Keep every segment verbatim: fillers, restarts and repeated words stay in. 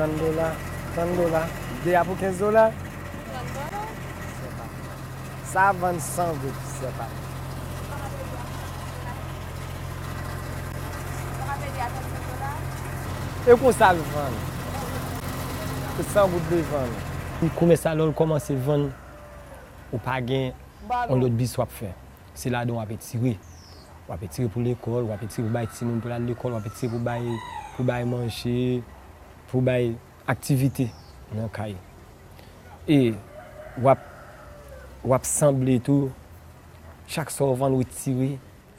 Trant dola, trant dola. De a pou kenz dola. Sa vann san goud, sè pa m. E konsa l vann. Se san goud li vann. Komès la, lè w kòmanse vann, ou pa gen yon lòt biznis w ap fè. Se ladan w ap etire. W ap etire pou lekòl, w ap etire pou bay timoun pou l al lekòl, w ap etire pou bay, pou bay manje, pou bay aktivite nan kay. E w ap, w ap sanble tou, chak sa w vann, w etire,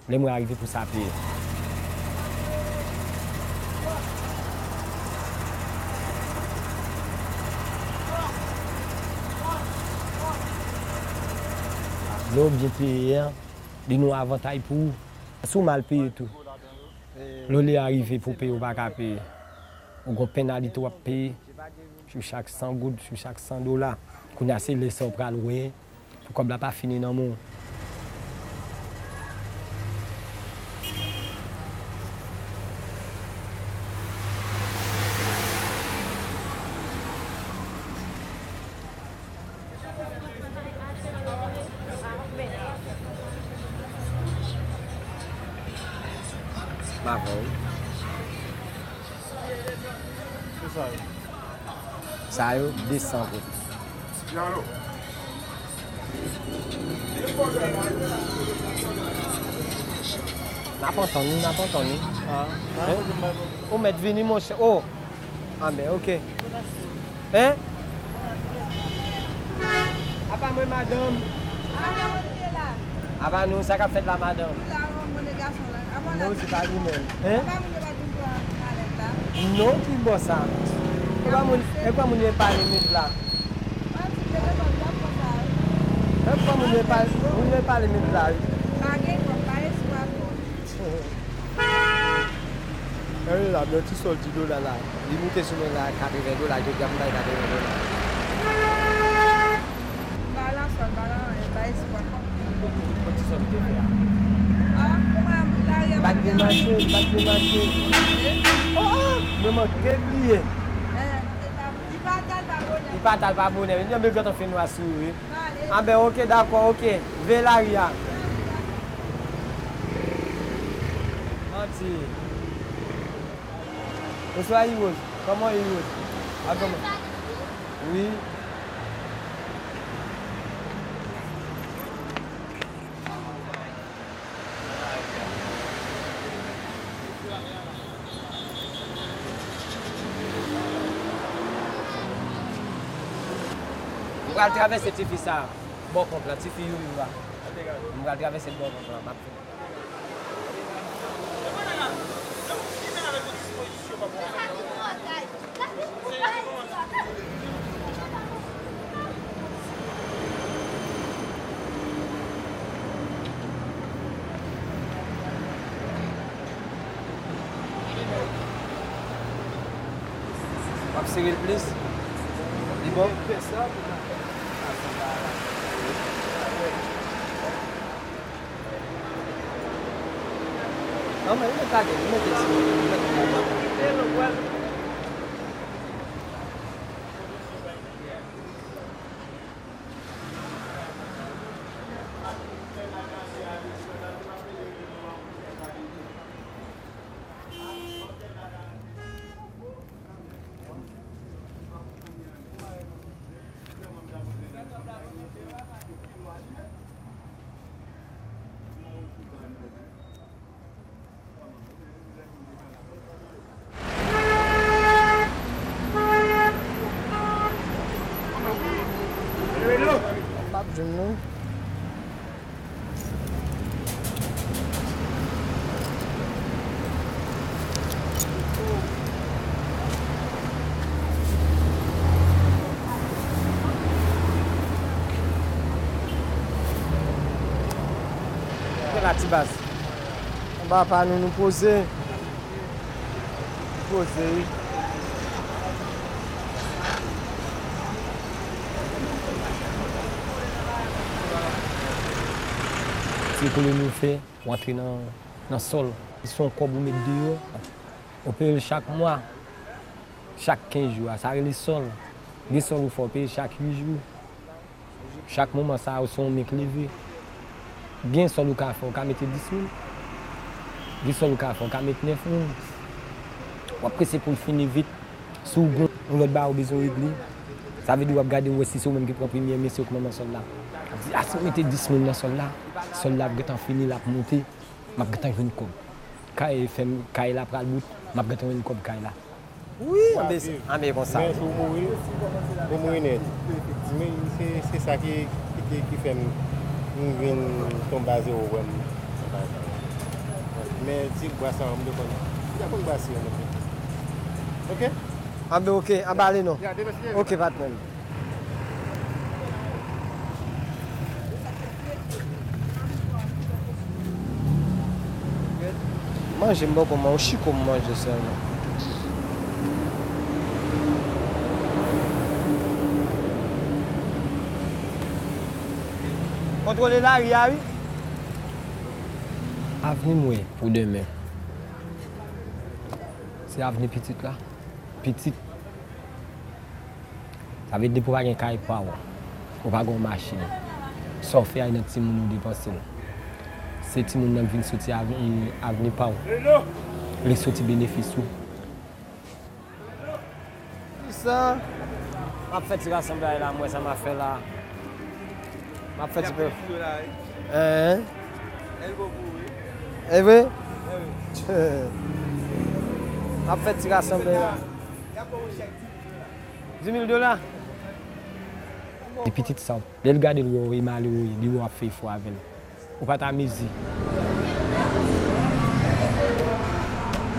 lè mwen rive pou sa peye. Lè w byen peye a, li nou avantay pou ou. Si w mal peye tou, lè w lè a rive pou w peye, w pa ka peye. Ou gon penalite w ap peye sou chak san goud, sou chak san dola. Kounye a se lè sa w pral wè pou kòb la pa fini nan men w. M avè w. Sa yo, de san goud. N ap antann wi, n ap antann wi. Hein? Ou mèt vini, monchè. Oh! Anben, ok. Hein? Apa mwen, madanm? Apa nou, sa k ap fèt la, madanm? Non, se pa li menm. Hein? Non, ki bò sa? E pa moun, e pa moun yo pale met la. E pa moun yo pale, moun yo pale met la. Gade la, yon ti sòl di dola la. Li moute sou mwen la, katreven dola, jodi a m bay katreven dola. Ba la sòl, ba la anyen, ba espwa. Yon ti sòl m te fè a. Ah, kouman lari a pa t gen mache, pa t gen mache. Oh, oh, mwen manke bliye. Li pa t al pa bonè. Li pa t al pa bonè. Li janbe grantan fè nwa sou yo wi. Anben, ok, dakò, ok. Veye lari a. Manti. Bonswa, Iwoz. Kòman w ye, Iwoz? A, kòman? Wi. M pral travèse tifi sa a, bò ponp lan, tifi Youri a. M pral travèse l bò ponp lan, m ap vini. W ap sere l plis? Li bon? Non, men li mèt lage, li mèt ekspire, li mèt. M ap jwenn nou. Kote la ti baz? Anba pa nou, nou poze. Poze wi. Se ekonomi w fè, w antre nan, nan sòl. Se yon kòb ou met deyò, ou peye l chak mwa. Chak kenz jou a, sa rele sòl. Gen sòl ou fè w peye chak uit jou. Chak moman sa a, ou se yon men k leve. Gen sòl ou ka fè, ou ka mete dis mil. Gen sòl ou ka fè, ou ka mete nèf mil. W ap prese pou l fini vit. Si w gen yon lòt bagay ou bezwen regle, sa vle di w ap gade, w wè si se ou menm ki pran premye, men se ou k manman sòl la. W ap di, a, si m mete dis mil nan sòl la, sòl la ap gentan fini, l ap monte, m ap gentan jwenn kòb. Kay fè m, kay la pral bout, m ap gentan jwenn kòb kay la. Wi, anbe, anbe konsa. Men si w mouri, ou mouri nèt. Men se, se sa ki, ki, ki, ki fè m, m vin tonbe a zewo, wè m. Men ti bwa sa, m te konn, m te konn bwa si yo, monchè. Oke? Anbe, oke, anbe ale non. Ya, demèsi. Oke, patnè m. Manje m poko man, yon chiko m manje sèlman. Kontwole lari a, wi. Avni m wè pou demen. Se avni pitit la. Pitit. Sa vle di depi w pa gen kay pa w, ou pa gen yon machin, sa w fè a nan timoun ou depanse l. Se timoun nan k vin soti avni, avni pa w. Li soti benefis ou. Kisa? M ap fè ti rasanblay la, m wè sa m ap fè la. M ap fè ti pe. Hein? E vre? M ap fè ti rasanblay la. Dis mil dola. Li pitit sa, lè l gade l wè w e malere w ye, li wè w ap fè efò avè l. Ou pa ta mezi.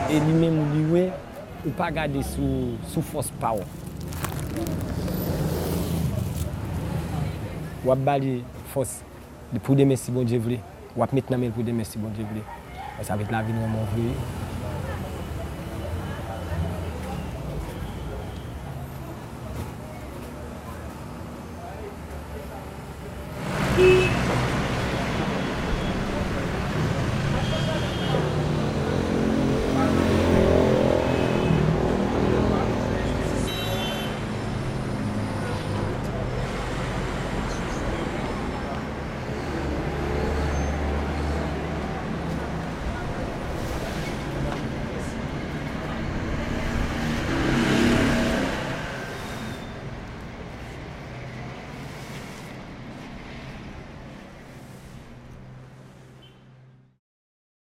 E li menm li wè, ou pa gade sou, sou fòs pa w. W ap ba li fòs pou demen si Bondye vle. W ap met nan men l pou demen si Bondye vle. Sa vle di lavi l renmen w vre.